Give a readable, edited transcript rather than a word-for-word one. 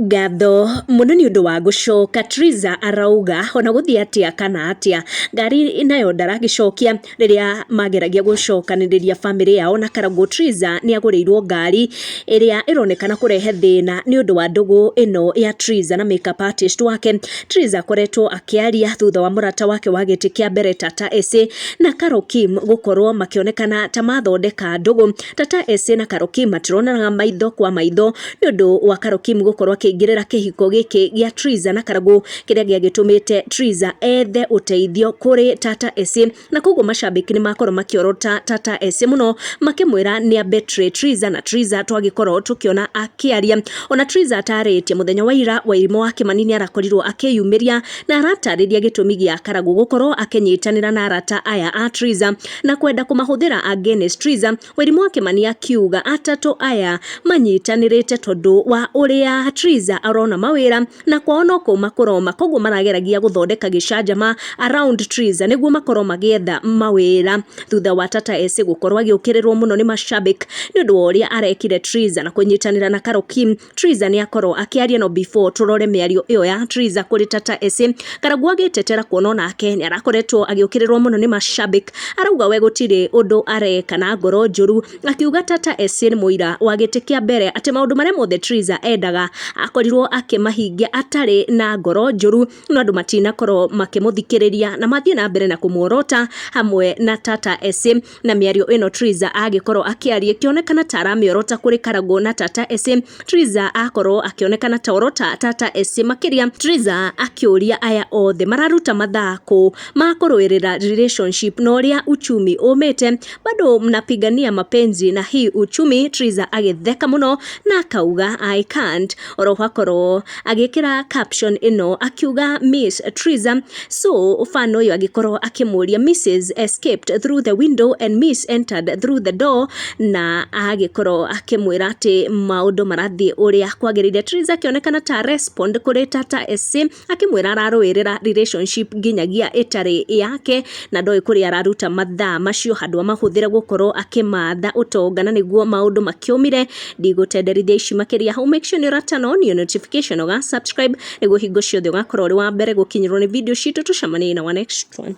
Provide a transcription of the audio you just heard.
Ngatho mũno nĩ ũndũ wa gũcoka. Triza arauga ona gũthiĩ atĩa kana atĩa ngari nayo ndaragĩcokia. Rĩrĩa mageragia gũcokanĩrĩria bamĩrĩ yao na Karangũ, Triza nĩ agũrĩirwo ngari ĩrĩa ĩronekana kũrehe thĩna nĩ ũndũ wa ndũgũ ĩno ya Triza na makeup artist wake. Triza akoretwo akĩaria thutha wa mũrata wake wa gĩtĩ kĩa mbere Tata Ese na Carol Kim gũkorwo makĩonekana ta mathondeka ndũgũ. Tata Ese na Carol Kim matironanaga maitho kwa maitho nĩ ũndũ wa Carol Kim gũkorwo akĩingĩrĩra kĩhiko gĩkĩ gĩa Triza na Karangũ kĩrĩa gĩagĩtũmĩte Triza ethe ũteithio kũrĩ Tata Ese, na koguo macambĩki nĩ makorwo makĩorota Tata Ese mũno makĩmwĩra nĩ a betray Triza, na Triza twagĩkorwo tũkĩona akĩaria. Ona Triza atarĩtie mũthenya wa ira, Wairimu wa Kĩmani nĩ arakorirwo akĩyumĩria na aratarĩria gĩtũmi gĩa Karangũ gũkorwo akĩnyitanĩra na arata aya a Triza na kwenda kũmahũthĩra against Triza. Wairimu wa Kĩmani akiuga atatũ aya manyitanĩrĩte tondũ wa ũrĩa Triza arona mawĩra na kwao no kũma kũroma, koguo marageragia gũthondeka gĩcanjama around Triza nĩguo makorwo magĩetha mawĩra. Thutha wa Tata Ese gũkorwo agĩũkĩrĩrwo mũno nĩ mashabik nĩ ũndũ wa ũrĩa arekire Triza na kũnyitanĩra na Carol Kim, Triza nĩ akorwo akĩaria. No before tũrore mĩario ĩyo ya Triza kũrĩ Tata Ese, Karangũ agĩtetera kuona onake nĩ arakoretwo agĩũkĩrĩrwo mũno nĩ mashabik, arauga we gũtirĩ ũndũ areka na ngoro njũru, akiuga Tata Ese nĩ mũira wa gĩtĩ kĩa mbere atĩ maũndũ marĩa mothe Triza endaga akorirwo akĩmahingia atarĩ na ngoro njũru, no andũ matinakorwo makĩmũthikĩrĩria na mathiĩ na mbere na kũmuorota hamwe na Tata Ese. Na mĩario ĩno Triza agĩkorwo akĩaria ĩkĩonekana ta aramĩorota kũrĩ Karangũ na Tata Ese. Triza akorwo akĩonekana ta orota Tata Ese makĩria. Triza akĩũria aya othe mararuta mathaa kũ ma kũrũĩrĩra relationship na ũrĩa uchumi ũmĩte, bado mnapigania mapenzi na hii uchumi. Triza agĩtheka mũno na akauga, "I can't." Oroho akorwo agĩkĩra caption ĩno akiuga, "Miss Triza." So fan ũyũ agĩkorwo akĩmũria, "Mrs escaped through the window and Miss entered through the door," na agĩkorwo akĩmwĩra atĩ maũndũ marathiĩ ũrĩa kwagĩrĩire. Triza akĩonekana ta respond kũrĩ Tata SC akĩmwĩra ararũĩrĩra relationship nginyagia ĩtarĩ yake na ndoĩ kũrĩa araruta mathaa macio handũ amahũthĩre gũkorwo akĩmatha ũtonga na nĩguo maũndũ makĩũmire. Ndigũtenderithia ici makĩria hau, make sure nĩ ũra turn on your notification, ũga subscribe nĩguo hingo ciothe ũgakorwo ũrĩ wa mbere gũkinyĩrwo nĩ video citũ. Tũcemanie na wa next one.